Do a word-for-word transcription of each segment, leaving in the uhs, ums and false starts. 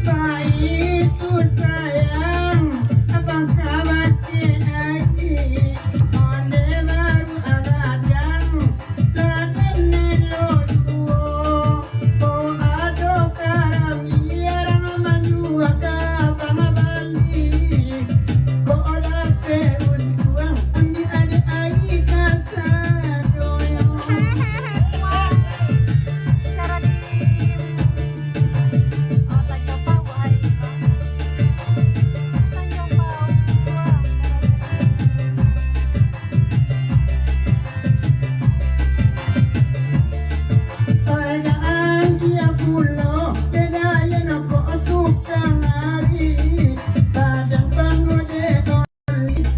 Baitu sayang, apakah bakeh aji? Onde baru agadang, lah den elo juo. Ko ado karang liarang manyuah ka bang bali. Ko dapek untuang, ambiak dek aji kasadonyo. Cara di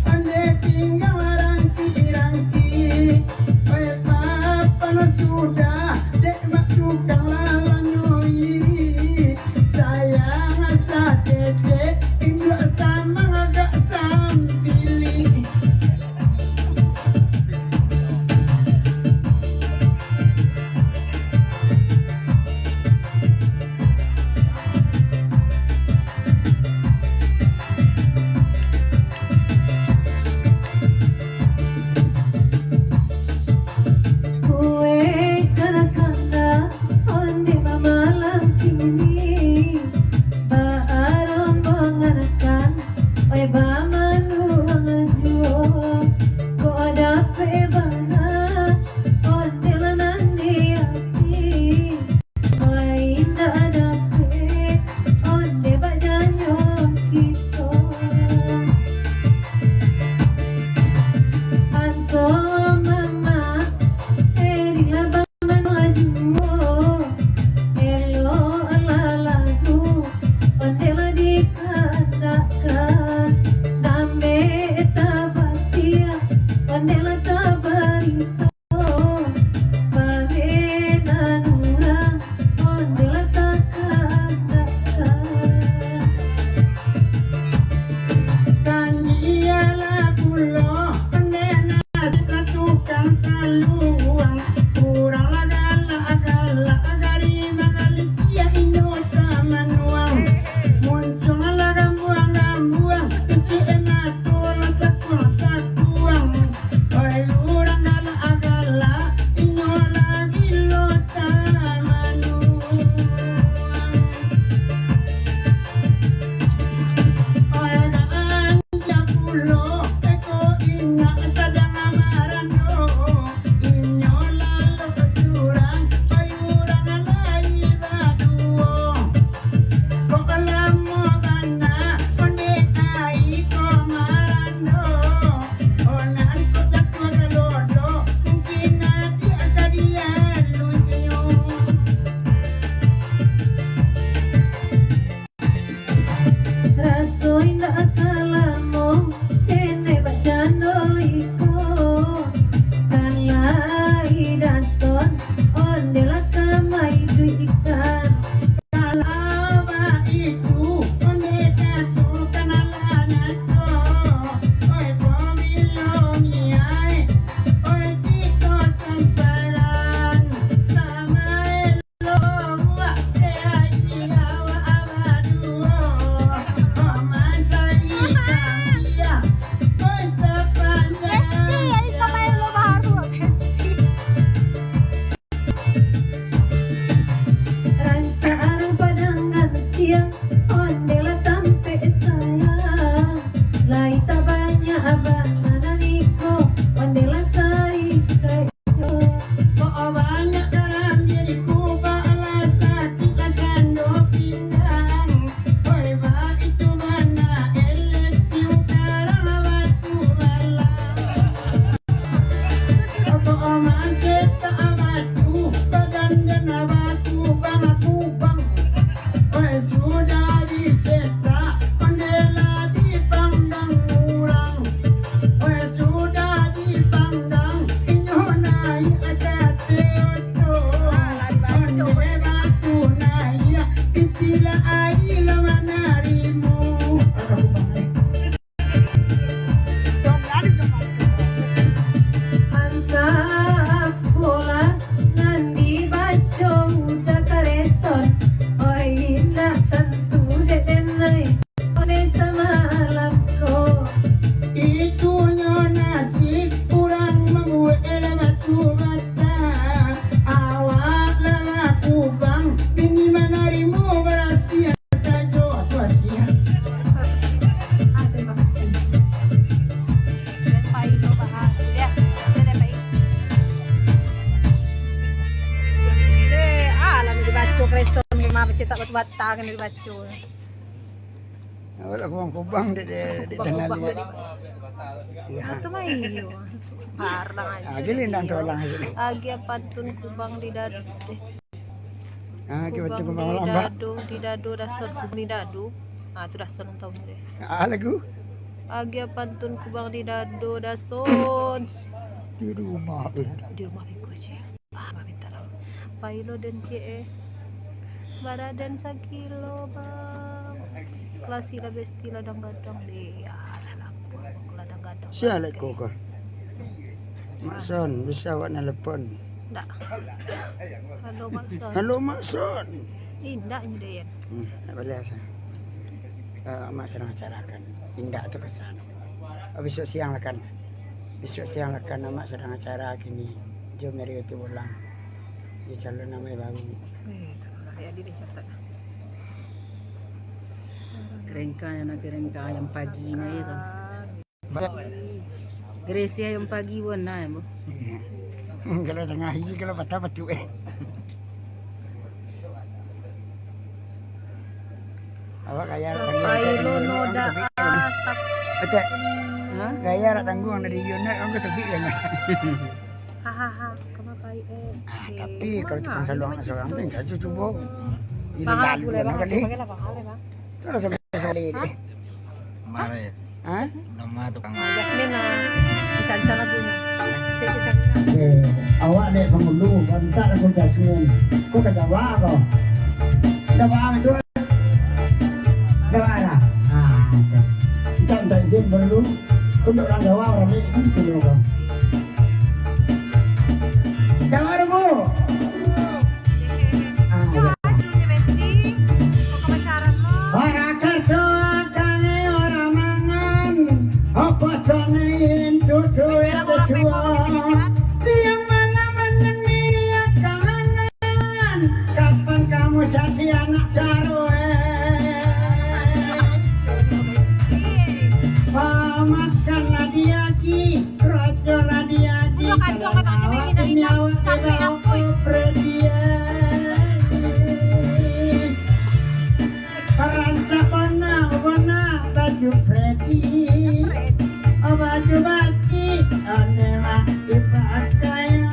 Onde tingga marangkik-rangkik, oi, papan sudah, dek mak tukang lalanyo iri. Sayang saketek, induak samang agak sampilik. Kue kanak-kanak, onde bamalam kini, baarombongan kan, oi, bamanuang juo. Kok dapek bana, onde lah nan di ati. Lai indak dapek, onde bak janyo kito. Anto mama, eri lah bamanuang juo. Elok lah lagu, onde lah dikandakkan. Nambek tabatiak, onde lah tabarito. Pamenan urang, onde lah takandakkan. Kanji alah pulo, onde nasib lah tukang taluang. Urang lah galak-galak, gari mangalikiak inyo tamanuang. Muncuang lah gambuang-gambuang, cucuik mato lah sakuang-sakuang. Oi, urang galak-galak, inyo lah gilo tamanuang. Oi, ganja pulo, eko inyo sadang marando. Inyo lalok surang, oi, urang lai baduo. Kok lamo bana, onde ai ko marando. Onan kok jatuah ka lodo, mungkin adiak ka dialuihnyo. Raso indak ka lamo, nenek bakcando iko. Kalai daton, onde lah ka maiduikan. Kalau baitu, onde kato kanalan ato. Oi, pamilo miai, oi, kito tamparan. Samaelo buah, eh, aji awak baduo. Oh, mancari kambiang, oi, sapanjang jalan. Rancak urang Padang Gantiang, onde lah tampek sayang. Lai tabanyak bana nan iko, onde lah saikaik jo. Kok banyak dalam diriku, balah sakik lah cando pindang. Oi, baitu bana elek piu karang batu balah. Oto mancek ka batu, badan den batu bakubang. Oi, sudah dicetak, onde lah dipandang urang. Oi, sudah dipandang, inyo naiak ka ateh oto. Onde batu naiak, pitih lah aia lah manarimo. Antah apolah nan dibaco Uda Kareson, Patah kena dibaco. Awak lah kubang-kubang dek, dek, dek tanah kubang-kubang liat. Iyo. Atau main yo. Parah aja. Ah, jadi ndak tolong aja. Agiah pantun kubang di dado. Eh. Ah, agiah pantun kubang di dado, di dado dason kubang di dado. Ah, tu dason tahu deh. Ah, lagu? Agiah pantun kubang di dado dason. Di rumah, eh. Di rumah beko je. Ah, baminta tolong. Pailo den ciek eh. Baraden sakilo, Bang. Klasik lah besti ladang gadang deh. Alah, laku ladang gadang. Sia lek ko kah? Mak Son, bisa awak nelepon? Ndak. Halo, Mak Son. Halo, Mak Son. Indak nyo deh, Yan. Hmm, ndak boleh asa. Eh, Mak sadang acarakan. Indak tu kesan. Oh, besok siang lah kan. Besok siang lah kan, Amak sadang acara kini. Jo Mario tu pulang. Di calon amai baru. Eh, tak apalah, ya, dia dah catat dah. Kerengkang yang nak kerengkang yang pagi ni, ya, tu. Keresi yang pagi pun nah, Bu. Iya. Kalau tangah hari, kalau patah, patut, eh. Awak gaya dak tangguang. Pailo no dak, ah, betul. Ha? Gaya dak tangguang dari Yunus, orang ke tebik kan. Hahaha, kama pai eh. Ah, tapi kalau tukang saluang sorang tu, enggak tu cubo. Ini lalu lah, kali. Pakai lah, pakai lah. Tu lah sampai sekali. Hah? Kemarin. Hah? Nama tukang. Ah, Jasmine lah. Dicancan lagunyo. Cek, cek, cek. Eh, awak dek pangulu, bantak lagu Jasmine. Kok ka Jawa ko? Jawa itu. Jawa lah. Ah, itu. Macam tak izin perlu. Untuk orang Jawa, orang ni, kan, perlu ko. Jawa dulu. Ah, ya. Orang kerja kami orang mangan, apa cangin tu duit dijual. Tiap malam menyendiri kangen, kapan kamu jadi anak daro, eh? Makan lah diagi, rojo lah diagi, kalau awak nyawa tidak operasi. Rancak bona, bona baju Freddy. Oh, baju batik, ane mah dipakai.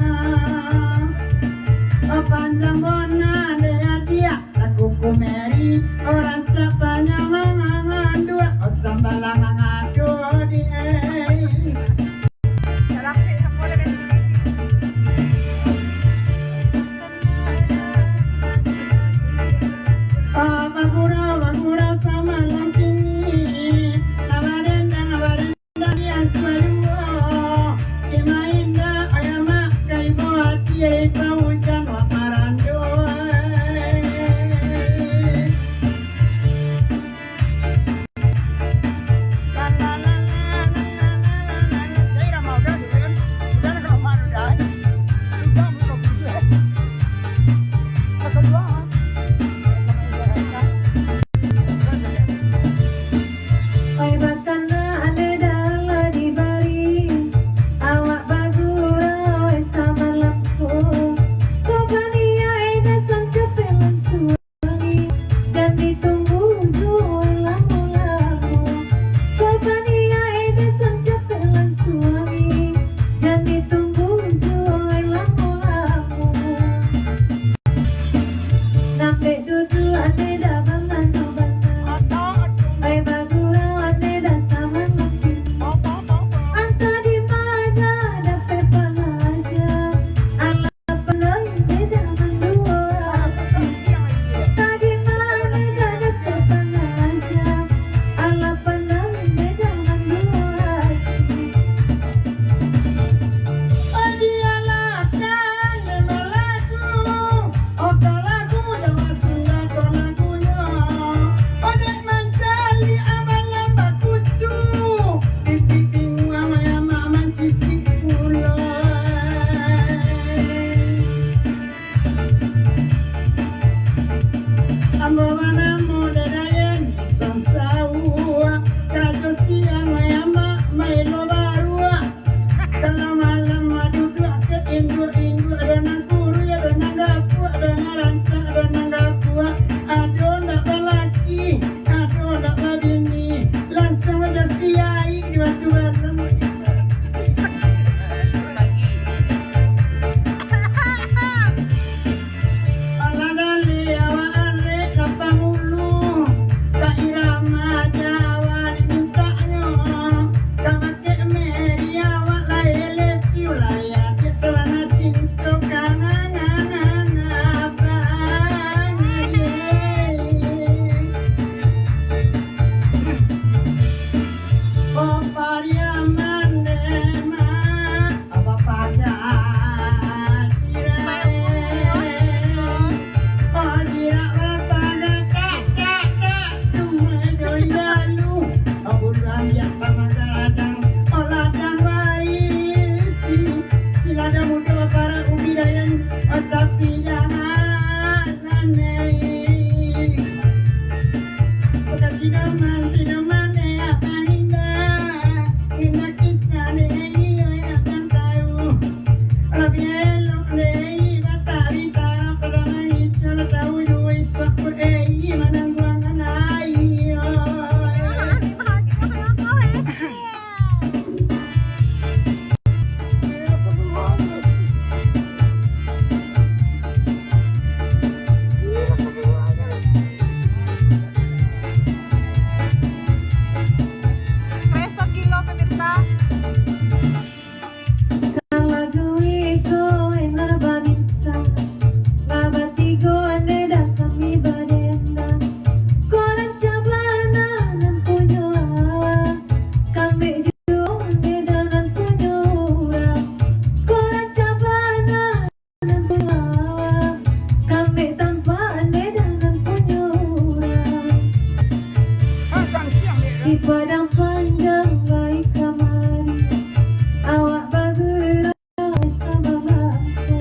Oh, panjang bona, dek hadiah, laku kumeri. Oh, rancak panjang mangan dua, oh, sambalang mangadu di, eh. Ah, bagurau, bagurau samalam kini. Abah dendang, abah dendang di angkua duo. Ima indak, ayah mak, ka ibo ati, ari paujan wak marando. Oi, bakanak ane dah lah dibari, awak bagurau, oi, samalam ko. Ko baniaik, eh, dah sancapek langsuang. Jan ditunggu juo lamo-lamo. Ko baniaik, eh, dah sancapek langsuang. Jan ditunggu juo lamo-lamo. Nan dek duduak ane dah bangano bana. Ai bagurau ane dah samalam kini. Antah di ma dapek palaja. Alah pandai beda mandua. Tadi mano dah dapek palaja. Alah pandai beda mandua. Dialah kan memang lagu, oka lagu Jawa Sunda ko lagunyo. Odek mancari abalah bakucu, pipi binguang ayam mancicik pulo. Ambo banamo Dadayan Samsawa, karajo siang ayam maelo baruak. Kalau malam, ah, duduak ka induak-induak, ado nan kuruih, ado nan gapuak, ado nan rancak, ado nan gapuak, ado Padang Panjang lai kamari, awak bagerak sama mangko.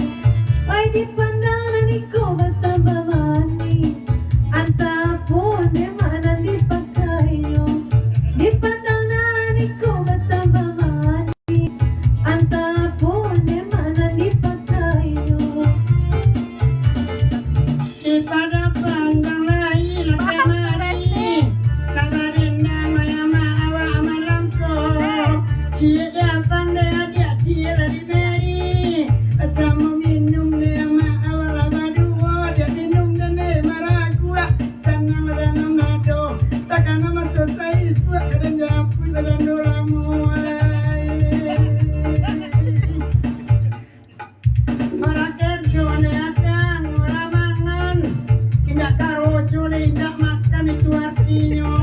Oi, dipandang nan iko batambah manih, antah apo demak nan dipakainyo. Dipandang nan iko batambah manih, antah apo demak nan dipakainyo. Di Padang Panjang lai lah kamari, lah barendang, mamak awak malam ko. Ciek dek abang, dek adiak, ciek lah diberi. Samo minum dek amak awak lah baduo, dek minum dek maraguak. Sanang lah nan ado, takana maso saisuak, kadang japuik lah jando lamo ai. Bara karajo dek akang, bara mangan. Indak karajo dek indak makan, itu artinyo.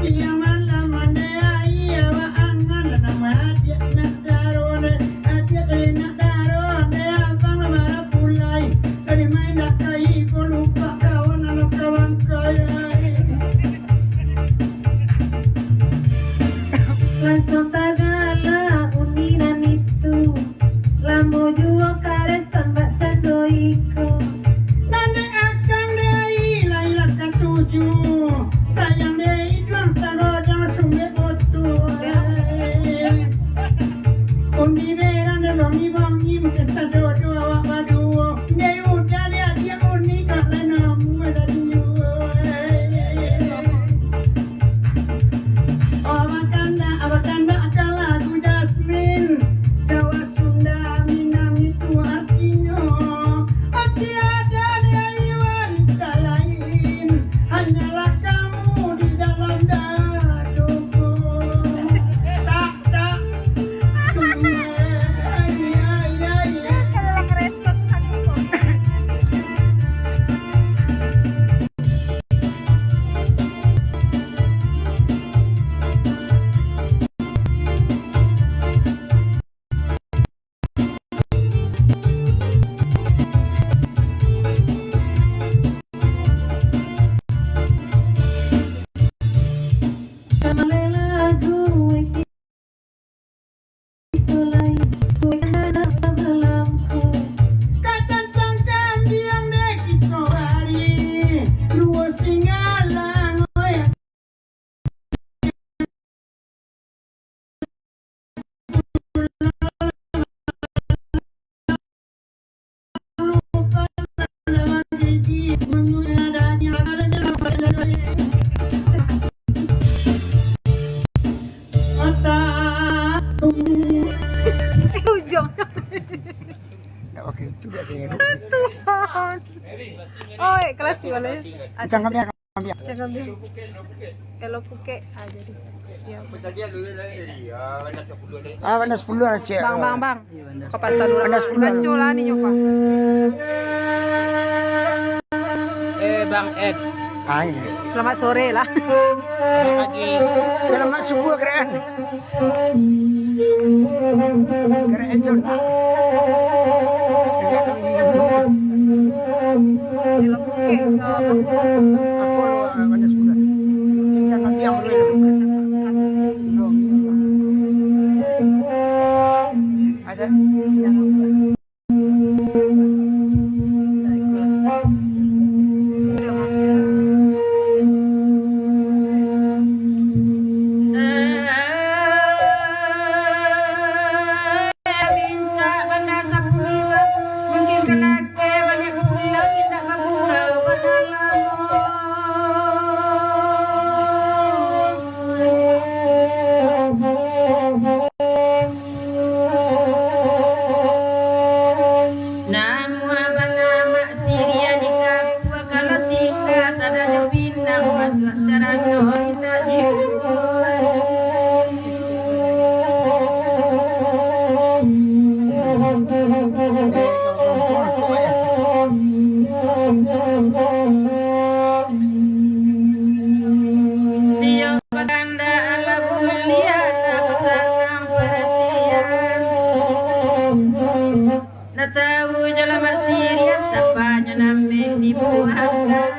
Siang malam mandai aia, awak angan lah namo adiak nak daro dek. Adiak tadi nak daro dek, abang lah marah pulai. Tadi main dakai, ko lupa kawan, anak kawan kaya. Langsuang tagalak uni nan itu. Lamo juo karesan bakcando iko. Nan dek akang dek lai lah katuju. Sayang dek iduang sagodang sumbek botu. Undi berang dek bongi-bongi, mungkin sadodo awak baduo. Dek udah dek adiak undi kok lai namu tadi. Oh, bakandak, bakandak ka lagu Jasmine. Jawa Sunda Minang itu artinyo, tiada dek wanita lain, hanyalah kamu di dalam dadoku. Tak, tak, tunggu, ai, ai, ai, ai. Kacang-cangkang diam dek kito bari, duo singgalang, oi. Ujung. Ndak pakai itu, ndak saya. Tuhan. Oi, kelas di mana? Jangan biar Ambiak. Jangan ambiak. Kalau Phuket, ah, jadi. Siap. Ah, warna sepuluh lah, cik. Bang, bang, bang. Kau pasal dulu. Warna sepuluh. Kacau lah ni, nyoba. Eh, Bang Ed. Ah, iya. Selamat sore lah. Selamat pagi. Selamat subuh, keren. Ada. Namuah bana mak siriah di kapua, kalau tingga sadonyo pinang masuak carano indak diukur. Tio baganda alah buliah, aku sanang paratian. Ndak tahu jo lah mak siriah, sapa nyo nan meh dibuangkan.